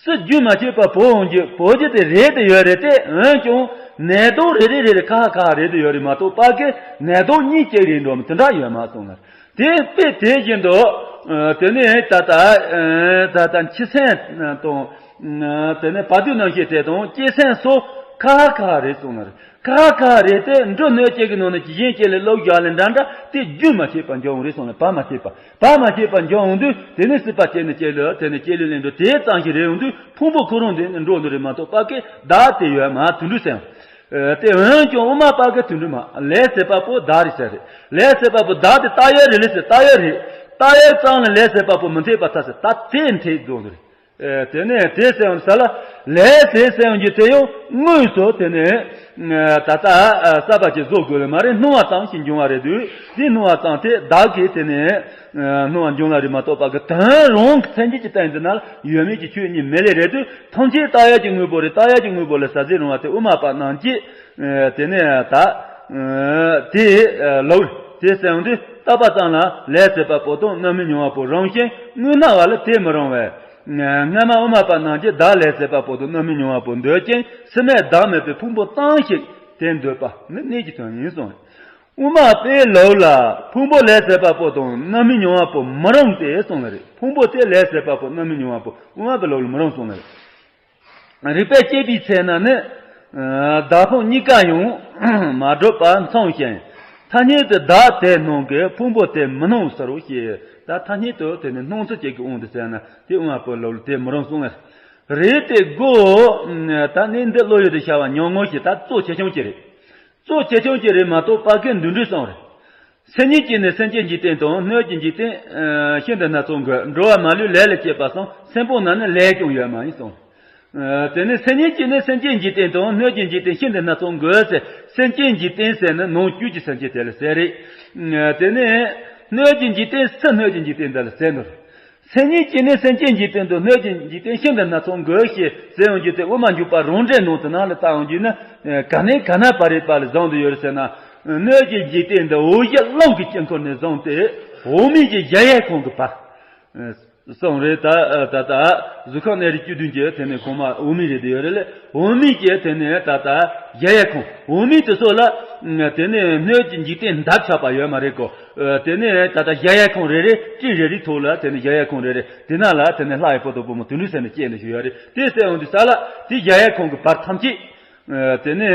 སུ་རྒྱུན་མ་ཆད་པ་བོར་ཡོང་རྒྱུ་བོར་རྒྱུ་དེ་རེད་དེ་ཡོད་རེད་དེ་འོན་ཀྱང་ནད་རྟགས་རེ་རེ་རེ་རེ་ཁ་ཁ་རེད་དེ་ཡོད་རེད་མ་གཏོགས་པ་ཀི་ནད་རྟགས་གཉིས་གཅིག་རེད་འགྲོ་མི་དེ་འདྲ་ཡོད་མ་སོང་ལ། དེ་དཔེ་དེ་བཞིན་དུ། དེ་ནས་ད་ལྟ་ད་ལྟ་འཆི་སེམས་དང་། དེ་ནས་བར་དོའི་རྣམ་ཤེས་དེ་དང་སྐྱེ་སེམས་སོགས་ཁ་ཁ་རེད་གསུངས་ལ། ཁ་ཁ་རེད་དེ་འགྲོ་སྣོད་ཅིག་གི་ནང་ནས་ཇི་བཞིན་སྐྱེ་ལས་ལོག་རྒྱག་ལས་འདྲ་འདྲ་དེ་རྒྱུན་མ་ཆད་པར་འཇོག་འོང་རེད་གསུངས་ལ། བར་མ་ཆད་པ། བར་མ་ཆད་པར་འཇོག་འོང་དུས་དེ་ནས་སྲིད་པ་སྐྱེ་ནས་སྐྱེ་ལས་དེ་ནས་སྐྱེ་ལས་ལས་འགྲོ་དེ་ཙམ་ཞིག་རེད་འོང་དུས་ཕུང་པོ་ཁོ་རང་དེ་ནས་འགྲོ་འདུག་རེད་མ་གཏོགས་པ་ཀི་བདག་དེ་ཡོད་མ་དུད་འགྲོ་ཟེར། དེ་འོན་ཀྱང་དབུ་མ་པ་ཀི་དུད་འགྲོ་མ་ལས་ཟད་པ་པོ་བདག་རེད་ཟེར་རེད། ལས་ཟད་པ་པོ་བདག་དེ་བཏགས་ཡོད་རེད་ལས་ཟེར་བཏགས་ཡོད་རེད། བཏགས་ཡོད་ཙང་ལ་ལས་ཟད་པ་པོ་མི་འཐད་པར་ཐལ་ཟེར་ད་དེ་འཐད་འགྲོ་འདུག་རེད། དེ་ནས་དེ་ཟེར་ཡང་ས་ལ་ལས་དེ་ཟེར་ཡང་རྒྱུ་དེ་ཡང་དངོས་སུ་དེ་ནས་ད་ལྟ་ས་པ་ཅིག་བཟོ་དགོས་ལ་མ་རེད། སྣང་བ་ཙམ་ཞིག་འབྱུང་བ་རེད་དུས་དེ་སྣང་བ་ཙམ་དེ་བདག་གིས་དེ་ནས་སྣང་བ་འབྱུང་ལ་རེད་མ་གཏོགས་པ་གི་དོན་རང་གི་མཚན་ཉིད་ཀྱི་སྟེང་དུ་ན་ཡོད་མེད་ཀྱི་ཆོས་གཉིས་མེད་ལེ་རེད་དུས་ཐམས་ཅད་བཏགས་ཡོད་ཀྱི་དངོས་པོ་རེད། བཏགས་ཡོད་ཀྱི་དངོས་པོ་ལ་ཟ་ཟི་རུང་བ་དེ་དབུ་མ་པ་རྣམས་ཀྱིས་དེ་ནས་ད་དེ་ལོག་དེ་ཟེར་ཡང་དུས་བཏགས་པ་ཙམ་ལ་ལས་ཟད་པ་པོ་དང་རྣམ་སྨིན་མྱོང་བ་པོ་རང་བཞིན་དངོས་སྣང་བ་ལ་དེ་མི་རུང་བས། སྔ་མ་དབུ་མ་པ་རྣམས་ཀྱིས་བདག་ལས་ཟད་པ་པོ་དང་རྣམ་སྨིན་མྱོང་བ་པོ་འདོད་ཅིང་སྲིད་མེད་བདག་མེད་པའི་ཕུང་པོ་ཙམ་ཞིག་དེ་འདོད་པ་ནི་གནད་ཀྱི་དོན་ཡིན་གསུངས། དབུ་མ་པའི་ལུགས་ལ་ཕུང་པོ་ལས་ཟད་པ་པོ་དང་རྣམ་སྨིན་མྱོང་བ་པོ་མི་རུང་སྟེ་གསུངས་ལ་རེད། ཕུང་པོ་དེ་ལས་ཟད་པ་པོ་རྣམ་སྨིན་མྱོང་བ་པོ་དབུ་མ་པའི་ལུགས་ལ་མི་རུང་གསུངས་ལ་རེད། རིགས་པས་དཔྱད་པའི་ཚེ་ན་ནི། བདག་ཕུང་གཉིས་ཀ་ཡང་མ་གྲུབ་པ་མཚུངས་ཤིང་། ཐ་སྙད་དུ་བདག་དེ་སྣང་གི་ཕུང་པོ་དེ་མི་སྣང་ཟེར་རོ་ཞེས་ད་ཐ་སྙད་དུ་དེ་ནི་སྣང་ཚུལ་གཅིག་གི་དབང་དུ་ཟེར་ན་དེ་དབུ་མ་པའི་ལུགས་ལ་དེ་མི་རུང་གསུངས་ལ། རེད་དེ་དགོས། ད་ནི་འདི་བློ་ཡུལ་དུ་ཤར་བ་ཉུང་ངུ་ཞིག་ད་གཙོ་ཆེ་ཆུང་ཅིག་རེད། གཙོ་ཆེ་ཆུང་ཅིག་རེད་མ་གཏོགས་པ་ཀི་འདུ་འདྲེས་གསུམ་རེད། སེམས་ཉིད་ཀྱིས་ནི་སེམས་ཅན་འཇིག་རྟེན་དང་སྣོད་ཀྱི་འཇིག་རྟེན། ཤིན་ཏུ་སྣ་ཚོགས་འགོད། འགྲོ་བ་མ་ལུས་ལས་ལ་སྐྱེས་པ་གསུམ་སེམས་སྤོང་ན་ནི་ལས་ཀྱང་ཡོད་མ་ཡིན་གསུངས། དེ་ནི་སེམས་ཉིད་ཀྱིས་ནི་སེམས་ཅན་འཇིག་རྟེན་དང་སྣོད་ཀྱི་འཇིག་རྟེན་ཤིན་ཏུ་སྣ་ཚོགས་འགོད་ཟེར་སེམས་ཅན་འཇིག་རྟེན་ཟེར་ནི་ནང་བཅུད་ཀྱི་སེམས་ཅན་དེ་ལ་ཟེར་རེད། དེ་ནི་སྣོད་ཀྱི་འཇིག་རྟེན་སུ་སྣོད་ཀྱི་འཇིག་རྟེན་འདི་ལ་ཟེར་ནོ་རེད། སེམས་ཉིད་ཀྱིས་ནི་སེམས་ཅན་འཇིག་རྟེན་དང་སྣོད་ཀྱི་འཇིག་རྟེན་ཤིན་ཏུ་སྣ་ཚོགས་འགོད་ཞེས་ཟེར་ཡོང་རྒྱུ་དེ་དབུ་མ་འཇུག་པ་རང་འགྲེལ་ནང་དུ་ནང་ལ་བལྟ་ཡོང་རྒྱུ་ནི་ག་ནས་ག་ན་བར་རེད་པ་ལ་བཟུང་དུ་ཡོད་རེད་ཟེར་ན། སྣོད་ཀྱི་འཇིག་རྟེན་འདི་འོ་བྱེད་རླུང་གི་དཀྱིལ་འཁོར་ནས་བཟུང་སྟེ་འོག་མིན་གྱི་གཞལ་ཡས་ཁང་གི་བར། གསུངས་རེད་ད། ད་ལྟ་གཟུགས་ཁམས་གནས་རིགས་བཅུ་བདུན་གྱི་དེ་ནས་གོང་མ་འོག་མིན་རེད་དེ་ཡོད་རེད་ལ་འོག་མིན་གྱི་དེ་ནས་ད་ལྟ་གཞལ་ཡས་ཁང་འོག་མིན་དེ་ཚོ་ལ་དེ་ནས་སྣོད་ཀྱི་འཇིག་རྟེན་འདབ་ཆགས་པ་ཡོད་མ་རེད་གོ། དེ་ནས་ད་ལྟ་གཞལ་ཡས་ཁང་རེ་རེ་སྤྲིན་རེ་རེའི་ཐོག་ལ་དེ་ནས་གཞལ་ཡས་ཁང་རེ་རེ་དེ་ན་ལ་དེ་ནས་ལྷ་ཡི་ཕོ་དང་བུ་མོ་དུད་འགྲོའི་སེམས་ནི་སྐྱེས་ནས་བཞུགས་ཡོད་རེད། དེ་ཟེར་འོང་དུས་ས་ལ་དེ་གཞལ་ཡས་ཁང་གི་བར་ཐམས་ཅད། དེ་ནས་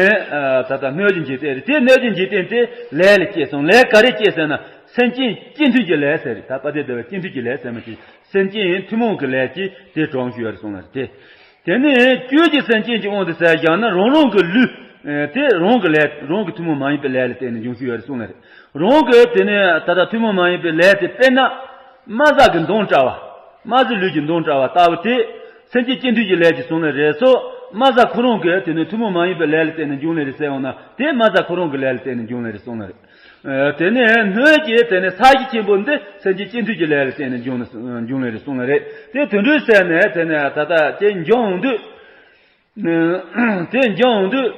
ད་ལྟ་སྣོད་ཀྱི་འཇིག་རྟེན་རེད། དེ་སྣོད་ཀྱི་འཇིག་རྟེན་དེ་ལས་ལ་སྐྱེས་སོང་། ལས་ག་རེ་སྐྱེས་ཟེར་ན་སེམས་ཅན་སྐྱེ་མཐུན་གྱི་ལས་ཟེར་རེད། ད་པ་དེ་འདི་བ་སྐྱེ་མཐུན་གྱི་ལས་ཟེར་མ་ཅིག་སེམས་ཅན་ཐུན་མོང་གི་ལས་ཀྱིས་དེ་གྲོང་ཞུ་བར་གསུངས་ལ་སྟེ། དེ་ནས་བཅུད་ཀྱི་སེམས་ཅན་གྱི་དབང་དུ་ཟེར་བཞག་ན་རང་རང་གི་ལུས། དེ་རང་གི་ལས་རང་གི་ཐུན་མོང་མ་ཡིན་པའི་ལས་ལ་བརྟེན་ནས་འབྱུང་ཞུ་བར་གསུངས་ལ་རེད། རང་གི་དེ་ནས་ད་ལྟ་ཐུན་མོང་མ་ཡིན་པའི་ལས་དེ་དཔེར་ན། དམར་ཟས་ཀྱི་མདངས་བཀྲ་བ། དམར་ཟས་ལུས་ཀྱི་མདངས་བཀྲ་བ་ལྟ་བུ་དེ། སེམས་ཅན་སྐྱེ་མཐུན་གྱི་ལས་ཀྱིས་གསུངས་ལ་རེད་སོ། དམར་ཟས་ཁོ་རང་གི་དེ་ནས་ཐུན་མོང་མ་ཡིན་པའི་ལས་ལ་བརྟེན་ནས་འབྱུང་ལ་རེད་ཟེར་ཡོང་ན་དེ་དམར་ཟས་ཁོ་རང་གི་ལས་ལ་བརྟེན་ནས་འབྱུང་ལ་རེད་གསུངས་ལ་རེད། དེ་ནས་སྣོད་ཀྱི་དེ་ནས་ས་གཞི་ཆེན་པོ་འདི་སེམས་ཅན་སྤྱི་མཐུན་གྱི་ལས་ལ་བརྟེན་ནས་འབྱུང་ནས་འབྱུང་ལེ་རེད་གསུངས་ལེ་རེད། དེ་དུད་འགྲོའི་སེམས་ནས་དེ་ནས་ད་ལྟ་ཅེས་འབྱུང་དུས། དེ་འབྱུང་དུས།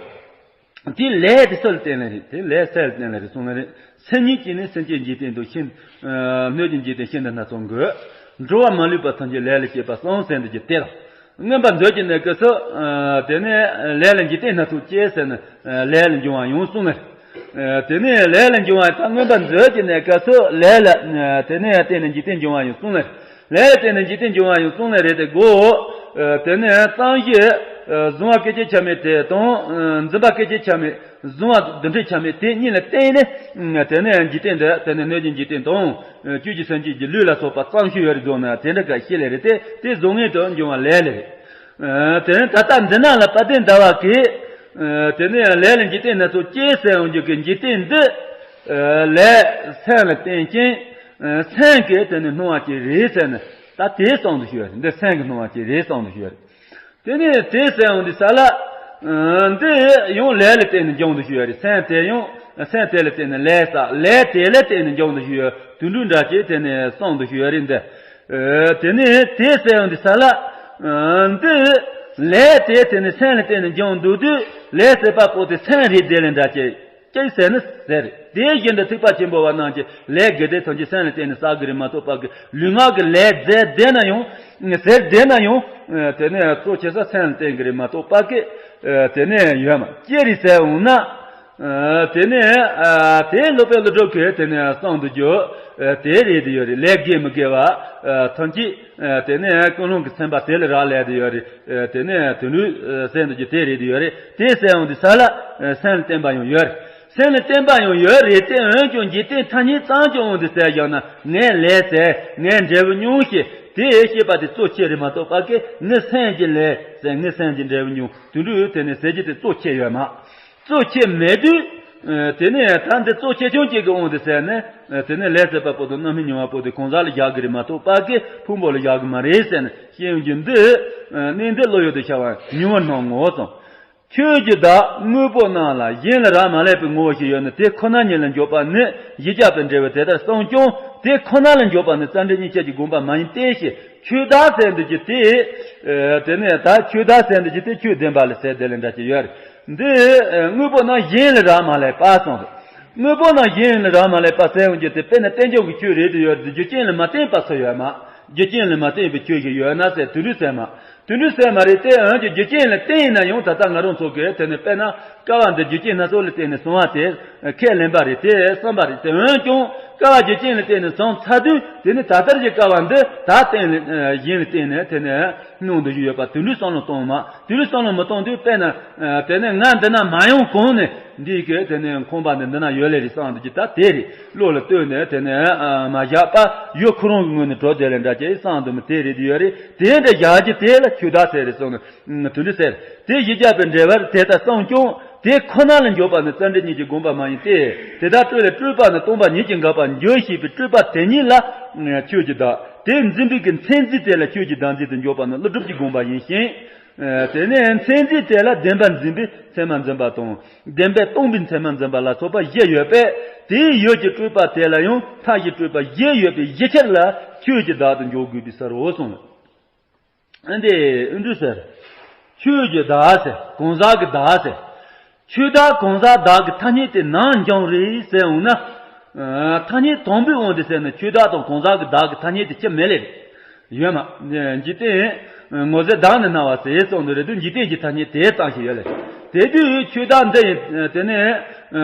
དེ་ལས་དེ་སུ་ལ་བརྟེན་ལེ་རེད། དེ་ལས་སུ་ལ་བརྟེན་ལེ་རེད་གསུངས་ལེ་རེད། སེམས་ཉིད་ཀྱིས་ནི་སེམས་ཅན་འཇིག་རྟེན་དུ་ཤིན། སྣོད་ཀྱི་འཇིག་རྟེན་ཤིན་ཏུ་སྣ་ཚོགས་འགོད། འགྲོ་བ་མ་ལུས་པ་ཐམས་ཅད་ལས་ལ་སྐྱེས་པ་གསུམ་ཟེར་འདི་ཀྱི་དེ་དང་། མངོན་པར་མཛོད་ཀྱི་གནས་སྐབས་སུ། དེ་ནས་ལས་ལ་འཇིག་རྟེན་སྣ་ཚོགས་སྐྱེ་ཟེར་ནས་ལས་ལ་འབྱུང་བ་ཡང་གསུངས་ནས། དེ་ནས་ལས་ལ་འབྱུང་བ་དང་མངོན་པར་མཛོད་ཀྱི་གནས་སྐབས་སུ་ལས་ལ། དེ་ནས་བརྟེན་ནས་འཇིག་རྟེན་འབྱུང་བ་ཡང་གསུངས་ནས། ལས་ལ་བརྟེན་ནས་འཇིག་རྟེན་འབྱུང་བ་ཡང་གསུངས་ནས་རེད་དེ་གོ། དེ་ནས་གཙང་གཞི། གཟུང་བ་སྐད་ཅིག་ཆ་མེད་དེ་དང་། འཛིན་པ་སྐད་ཅིག་ཆ་མེད། གཟུང་བ་རྡུལ་ཕྲན་ཆ་མེད་དེ་གཉིས་ལ་བརྟེན་ནས། དེ་ནས་འཇིག་རྟེན་འདི་དེ་ནས་སྣོད་ཀྱི་འཇིག་རྟེན་དང་། བཅུད་ཀྱི་སེམས་ཅན་གྱི་ལུས་ལ་སོགས་པ་གཙང་ཤོས་ཡོད་རེད་བཟོ་ན་དེ་འདྲ་ག་ཤེས་ལེ་རེད་དེ་དེ་བཟོ་ངེས་དུ་འབྱུང་བ་ལས་ལེ་རེད། དེ་ནས་ད་ལྟ་འདི་ན་ལ་དཔལ་ལྡན་ཟླ་བ་གིས། དེ་ནས་ལས་ལ་འཇིག་རྟེན་སྣ་ཚོགས་སྐྱེ་ཟེར་འོང་རྒྱུ་གི་འཇིག་རྟེན་འདི། ལས་སེམས་ལ་བརྟེན་ཅིང་། སེམས་ཀྱིས་དེ་ནས་སྣང་བ་ཅིག་རེད་ཟེར་ནས་ད་དེ་གསུངས་དུ་ཞུ་བ་རེད། འདི་སེམས་ཀྱིས་སྣང་བ་ཅིག་རེད་གསུངས་དུ་ཞུ་བ་རེད། དེ་ནས་དེ་ཟེར་འོང་དུས་ས་ལ། འདི་ཡང་ལས་ལ་བརྟེན་ནས་འབྱུང་དུ་ཞུ་བ་རེད། སེམས་དེ་ཡང་སེམས་དེ་ལ་བརྟེན་ནས་ལས་བསགས། ལས་དེ་ལ་བརྟེན་ནས་འབྱུང་དུ་ཞུ་བ་དུད་འགྲོ་འདྲ་ཅིག་དེ་ནས་གསུངས་དུ་ཞུ་བ་རེད་འདི། དེ་ནས་དེ་ཟེར་འོང་དུས་ས་ལ། འདི། ལས་དེ་དེ་ནས་སེམས་ལ་བརྟེན་ནས་འབྱུང་འདུག་དུས་ལས་ཟད་པ་པོ་དེ་སེམས་རེད་དེ་ལས་འདྲ་ཅིག་ཅིག་ཟེར་ནི་ཟེར། དེ་བཞིན་དུ་ཐེག་པ་ཆེན་པོ་བ་རྣམས་ཀྱི་ལས་དགེ་སྡིག་ཐམས་ཅད་སེམས་ལ་བརྟེན་ནས་བསགས་ཀྱི་རེད་མ་གཏོགས་པ་གི་ལུས་ངག་གི་ལས་མཛད་བསྡད་ན་ཡང་། ཟེར་བསྡད་ན་ཡང་། དེ་ནས་གཙོ་ཆེ་ས་སེམས་ལ་བརྟེན་གྱི་རེད་མ་གཏོགས་པ་གི། དེ་ནས་ཡོད་མ་ཅི་རེད་ཟེར་འོང་ན། དེ་ནས། དེ་སློབ་དཔོན་ཀླུ་སྒྲུབ་ཀྱིས་དེ་ནས་གསུངས་འདུག་རྒྱུ། དེ་རེད་དེ་ཡོད་རེད། ལས་དགེ་མི་དགེ་བ། ཐམས་ཅད། དེ་ནས་ཀུན་སློང་གི་སེམས་པ་དེ་ལ་རག་ལས་དེ་ཡོད་རེད། དེ་ནས་དོན་ལུགས་ཟེར་འདུག་རྒྱུ་དེ་རེད་དེ་ཡོད་རེད། དེ་ཟེར་འོང་དུས་ས་ལ། སེམས་ལ་བརྟེན་པ་ཡང་ཡོད་རེད། སེམས་ལ་བརྟེན་པ་ཡང་ཡོད་རེད་དེ་འོན་ཀྱང་འཇིག་རྟེན་ཐ་སྙད་ཙམ་གྱི་དབང་དུ་ཟེར་བཞག་ན་ངའི་ལས་ཟེར་ངའི་འབྲས་བུ་མྱོང་ཞེས་དེ་ཤེས་པ་དེ་གཙོ་ཆེ་རེད་མ་གཏོགས་པ་གི་ངའི་སེམས་ཀྱི་ལས་ཟེར་ངའི་སེམས་ཀྱི་འབྲས་བུ་མྱོང་དུད་འགྲོ་དེ་ནས་ཟེར་རྒྱུ་དེ་གཙོ་ཆེ་ཡོད་མ། གཙོ་ཆེ་མེད་དུས། དེ་ནས་ད་འདི་གཙོ་ཆེ་ཆུང་གཅིག་གི་དབང་དུ་ཟེར་ནས། དེ་ནས་ལས་ཟད་པ་པོ་དང་རྣམ་སྨིན་མྱོང་བ་པོ་དེ་གང་ཟག་ལ་བཞག་གི་རེད་མ་གཏོགས་པ་གི་ཕུང་པོ་ལ་བཞག་གི་མ་རེད་ཟེར་ནས་བཤད་ཡོང་རྒྱུ་འདི། གནས་འདི་བློ་ཡུལ་དུ་ཤར་བ་ཉུང་བར་སྣང་ངོ་གསུངས། ཆོས་ཀྱི་བདག་དངོས་པོ་རྣམས་ལ་གཞན་ལ་རག་མ་ལས་པའི་ངོ་བོ་ཞིག་ཡོད་ན་དེ་ཁོ་ན་ཉིད་ལ་འཇོག་པ་ནི་གཞི་བཅག་པའི་འབྲས་བུ་དེ་ལྟར་གསུངས་ཀྱང་དེ་ཁོ་ན་ལ་འཇོག་པ་ནི་རྩ་འགྲེལ་གཉིས་ཆར་གྱི་དགོངས་པ་མ་ཡིན་ཏེ་ཞེས་ཆོས་བདག་ཟེར་འདུག་ཀྱི་དེ། དེ་ནས་ད་ཆོས་བདག་ཟེར་འདུག་ཀྱི་དེ་ཆོས་བདེན་པ་ལ་ཟེར་དེ་ལས་འདྲ་ཅི་ཡོད་རེད། འདི་དངོས་པོ་རྣམས་གཞན་ལ་རག་མ་ལས་པ་གསུངས་རེད། དངོས་པོ་རྣམས་གཞན་ལ་རག་མ་ལས་པ་ཟེར་འོང་རྒྱུ་དེ་དཔེར་ན་རྟེན་འབྱུང་གི་ཆོས་རེད་དེ་ཡོད་རེད། རྒྱུ་རྐྱེན་ལ་མ་བརྟེན་པ་སུ་ཡོད་མ། རྒྱུ་རྐྱེན་ལ་མ་བརྟེན་པའི་ཆོས་ཤིག་ཡོད་ན་ཟེར་དུད་འགྲོ་ཟེར་མ། དུད་འགྲོ་ཟེར་མ་རེད་དེ་འོན་ཀྱང་རྒྱུ་རྐྱེན་ལ་བརྟེན་ན་ཡང་ད་ལྟ་ང་རང་ཚོ་གིས་དེ་ནས་དཔེར་ན་ཀ་བ་འདི་རྒྱུ་རྐྱེན་སྣ་ཚོགས་ལ་བརྟེན་ནས་བྱུང་བ་དེ་ཁས་ལེན་པ་རེད་དེ་བསམ་པ་རེད་དེ་འོན་ཀྱང་ཀ་བ་རྒྱུ་རྐྱེན་ལ་བརྟེན་ནས་བྱུང་ཚར་དུས་དེ་ནི་ད་ལྟར་གྱི་ཀ་བ་འདི་ད་བརྟེན་ལ་གཞན་ལ་བརྟེན་ནས་དེ་ནས་སྣང་དུ་ཡོད་པ་དུད་འགྲོའི་བསམ་བློ་གཏོང་མ་དུད་འགྲོའི་བསམ་བློ་མི་གཏོང་དུས་དཔེར་ན་དེ་ནས་ང་འདི་ན་མ་ཡོང་གོང་ནས། འདི་གི་དེ་ནས་ཁང་པ་འདི་འདི་ན་ཡོད་ལེ་རེད་བསམ་འདུག་ཀྱི་ད་དེ་རེད་བློ་ལ་ལྟོས་ནས་དེ་ནས་མ་བཞག་པ་ཡོད་ཁོ་རང་གི་ངོས་ནས་གྲོགས་དེ་ལས་འདྲ་ཅིག་བསམ་འདུག་མི་དེ་རེད་དེ་ཡོད་རེད་དེ་འདྲ་བཞག་རྒྱུ་དེ་ལ་ཆོས་བདག་ཟེར་རེད་གསུངས་ནས་དུད་འགྲོ་ཟེར་དེ་གཞི་བཅག་པའི་འབྲས་བུར་དེ་ལྟར་གསུངས་ཀྱང་དེ་ཁོ་ན་ལ་འཇོག་པ་ནི་རྩ་འགྲེལ་གཉིས་ཀྱི་དགོངས་པ་མ་ཡིན་ཏེ་དེ་ལྟར་སྤྲོས་ལས་སྤྲོས་པ་ནི་སྟོང་པ་ཉིད་ཀྱིས་འགག་པར་འགྱུར་ཞེས་པའི་སྤྲོས་པ་དེ་ཉིད་ལ་ཆོས་ཀྱི་བདག་དེ་འཛིན་པའི་གི་མཚན་འཛིན་དེ་ལ་ཆོས་ཀྱི་བདག་འཛིན་དུ་འཇོག་པ་ནི་ཀླུ་སྒྲུབ་ཀྱི་དགོངས་པ་ཡིན་ཞིང་། དེ་ནས་མཚན་འཛིན་དེ་ལ་བདེན་པར་འཛིན་པའི་མཚན་མ་འཛིན་པ་དང་བདེན་པས་སྟོང་པའི་མཚན་མ་འཛིན་པ་ལ་སོགས་པ་བཞི་ཡོད་པས་དེའི་ཡུལ་གྱི་སྤྲོས་པ་དེ་ལ་ཡང་མཐའ་བཞི་སྤྲོས་པ་བཞི་ཡོད་པའི་གཞི་ཁྱེར་ལ་ཆོས་ཀྱི་བདག་ཏུ་འཇོག་དགོས་པའི་ཕྱིར་རོ་གསུངས། ཨ་འདི་ཨུ་འདྲུ་ཟེར། ཆོས་ཀྱི་བདག་ཟེར་གང་ཟག་གི་བདག་ཟེར། ཆོས་བདག་གང་ཟག་བདག་གི་ཐ་སྙད་དེ་ནམ་འབྱུང་རེད་ཟེར་འོང་ན། ཐ་སྙད་དང་པོའི་དབང་དུ་ཟེར་ན་ཆོས་བདག་དང་གང་ཟག་གི་བདག་གི་ཐ་སྙད་དེ་ཅི་མེད་ལེ་རེད། ཡོད་མ། འཇིག་རྟེན། ངོ་ཟེར་བདག་ནི་སྣང་བ་ཟེར་གསུངས་འདུག་རེད་དུས་འཇིག་རྟེན་གྱི་ཐ་སྙད་དེ་ཙམ་ཞིག་ཡོད་ལེ། དེ་དུས་ཆོས་བདག་འདི་ཡིན་དེ་ནས།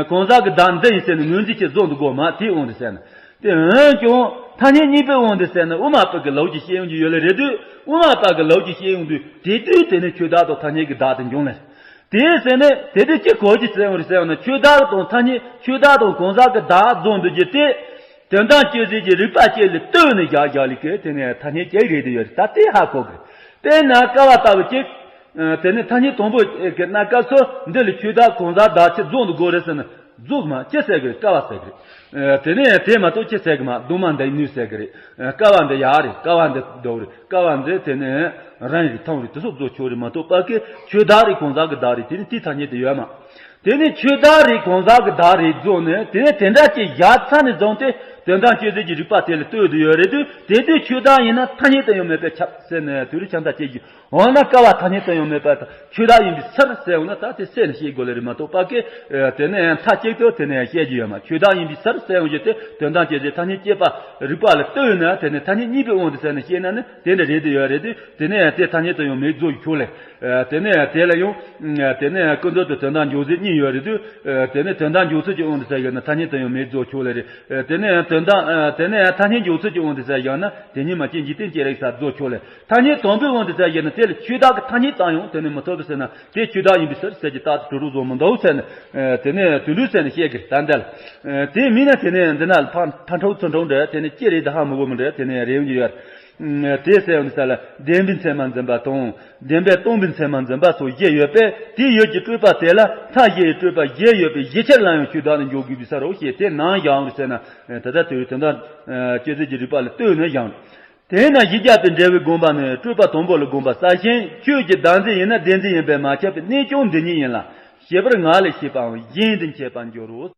གང་ཟག་གི་བདག་འདི་ཡིན་ཟེར་ནས་ངོས་འཛིན་བྱེད་བཟོ་འདུག་གོ་མ་དེའི་དབང་དུ་ཟེར་ན། དེ་འོན་ཀྱང་ཐ་སྙད་གཉིས་པོའི་དབང་དུ་ཟེར་ན་དབུ་མ་པ་གི་ལུགས་ཀྱི་བཤད་ཡོང་རྒྱུ་ཡོད་ལེ་རེད་དུས་དབུ་མ་པ་གི་ལུགས་ཀྱི་བཤད་ཡོང་དུས་དེ་དུས་དེ་ནས་ཆོས་བདག་དང་ཐ་སྙད་ཀྱི་བདག་དེ་འབྱུང་ལེ། དེའི་ཟེར་ནས་དེ་དུས་ཅི་གོ་རྒྱུ་ཟེར་བ་རེད་ཟེར་བ་ན་ཆོས་བདག་དང་ཐ་སྙད་ཆོས་བདག་དང་གང་ཟག་གི་བདག་རྫོགས་འདུག་རྒྱུ་དེ། དོན་དམ་དཔྱོད་བྱེད་ཀྱི་རིགས་པ་ཅིག་ལ་ལྟོས་ནས་བཞག་བཞག་ལས་ཀྱི་དེ་ནས་ཐ་སྙད་ཅིག་རེད་དེ་ཡོད་རེད་ད་དེ་ཧ་གོ་དགོས། དཔེར་ན་ཀ་བ་ལྟ་བུ་ཅིག་དེ་ནས་ཐ་སྙད་དང་པོ་གི་རྣམ་ཀ་སུ་འདི་ལ་ཆོས་བདག་གང་ཟག་བདག་ཆེ་རྫོགས་འདུག་དགོས་རེད་ཟེར་ན། རྫོགས་མ་ཅི་ཟེར་གི་རེད་ཀ་བ་ཟེར་གི་རེད། དེ་ནས་དེ་མ་གཏོགས་ཅི་ཟེར་གི་མ་གདུང་མ་འདི་ནུས་ཟེར་གི་རེད། ཀ་བ་འདི་ཡག་རེད་ཀ་བ་འདི་སྡུག་རེད་ཀ་བ་འདི་དེ་ནས་རང་རེད་ཐང་རེད་དེ་ཚོ་རྫོགས་ཆོག་རེད་མ་གཏོགས་པ་གི་ཆོས་བདག་རེད་གང་ཟག་གི་བདག་རེད་དེ་ནི་དེའི་ཐ་སྙད་དེ་ཡོད་མ། དེ་ནས་ཆོས་བདག་རེད་གང་ཟག་གི་བདག་རེད་རྫོགས་ནས། དེ་ནས་དེ་འདྲ་ཅིག་བཞག་ཚར་ནས་བཟུང་སྟེ་དོན་དམ་དཔྱོད་བཟོད་ཀྱི་རིགས་པ་དེ་ལ་ལྟོས་བསྡད་ཡོད་རེད་དུས། དེ་དུས་ཆོས་བདག་ཡིན་ན་ཐ་སྙད་དུ་ཡང་མེད་པས་ཁྱབ་ཟེར་ནས། དེ་རིང་ཆ་འདྲ་སྐྱེ་རྒྱུ། འོ་ན་སྐལ་བ་ཐ་སྙད་དུ་ཡང་མེད་པ་དང་། ཆོས་བདག་ཡིན་པའི་ཕྱིར་ཟེར་འོང་ན། ད་དེ་བསྲེས་ནས་བཤད་དགོས་ལེ་རེད་མ་གཏོགས། པ་ཀའི་དེ་ནས་མཐའ་གཅིག་ཏུ་དེ་ནས་བཤད་རྒྱུ་ཡོད་མ། ཆོས་བདག་ཡིན་པའི་ཕྱིར་ཟེར་འོང་རྒྱུ་དེ་དོན་དམ་དཔྱོད་བཟོད་ཐ་སྙད་སྐྱེས་པ་རིགས་པ་ལ་ལྟོས་ན། དེ་ནས་ཐ་སྙད་གཉིས་པའི་དབང་དུ་བྱས་ནས་བཤད་ན་ནི་དེ་འདྲ་རེད་དུ་ཡོད་རེད་དུས། དེ་ནས་དེ་ཐ་སྙད་དུ་ཡང་མེད་རྫོགས་ཆོག་ལེ། དེ་ནས་དེ་ལ་ཡང་དེ་ནས་ཀུན་རྫོབ་ཏུ་དོན་དམ་འཇོག་ཚུལ་གཉིས་ཡོད་རེད་དུས། དེ་ནས་དོན་དམ་འཇོག་ཚུལ་གྱི་དབང་དུ་བྱས་ན་ཐ་སྙད་དུ་ཡང་མེད་རྫོགས་ཆོག་ལེ་རེད། དེ་ནས་དོན་དམ་དེ་ནས་ཐ་སྙད་འཇོག་ཚུལ་གྱི་དབང་དུ་བྱས་ན་དེ་ཉིད་མ་སྐྱེས་འཇིག་རྟེན་སྐྱེ་རིགས་ས་རྫོགས་ཆོག་ལེ། ཐ་སྙད་དང་པོའི་དབང་དུ་བྱས་ན་དེ་ལ་ཆོས་བདག་གི་ཐ་སྙད་ཙམ་ཡང་དེ་ནས་མི་ཐོབ་པས་ཟེར་ན། དེ་ཆོས་བདག་ཡིན་པའི་ཕྱིར་ཟེར་གྱི་རྟགས་དེ་གྲུབ་རོགས་བཟོ་མི་འདུག་ཟེར་ནས། དེ་ནས་དུད་འགྲོ་ཟེར་ནས་བཤད་ཀྱི་ད་འདི་ལ། དེ་མིན་ན་དེ་ནས་འདི་ན་ལ་ཕ་ཕ་འཕྲོག་ཚུར་འཕྲོག་འདྲ། དེ་ནས་ཅི་རེད་ད་ཧ་མི་གོ་མི་འདྲ། དེ་ནས་རེ་ཡོང་གི་ཡོད། དེ་ཟེར་ཡོང་ས་ལ་བདེན་པའི་མཚན་མ་འཛིན་པ་དང་། བདེན་པས་སྟོང་པའི་མཚན་མ་འཛིན་པ་སོགས་བཞི་ཡོད་པས། དེའི་ཡུལ་གྱི་སྤྲོས་པ་དེ་ལ་མཐའ་བཞི་ཡི་སྤྲོས་པ་བཞི་ཡོད་པའི་གཞི་ཕྱིར་ལ་ཡང་ཆོས་བདག་ནི་འཇོག་དགོས་པའི་ས་རོ་ཞེས་དེ་ནང་བཞག་རེད་ཟེར་ན། ད་ལྟ་དེ་བས་དོན་དམ་དཔྱོད་བཟོད་ཀྱི་རིགས་པ་ལ་ལྟོས་ནས་བཞག་རེད། དེས་ན་བཞི་བརྒྱ་པའི་འགྲེལ་བའི་དགོངས་པ་ནི། སྤྲོས་པ་དང་པོ་ལ་དགོངས་པ་གསལ་ཞིང་། ཆོས་ཀྱི་བདག་འཛིན་ཡིན་ན་བདེན་འཛིན་ཡིན་པས་མ་ཁྱབ་པའི་གནས་ཀྱང་འདི་ཉིད་ཡིན་ལ། ཞེས་པར་ངག་ལས་ཤེས་པའམ་གཞན་དུ་འཆད་པར་འགྱུར་རོ།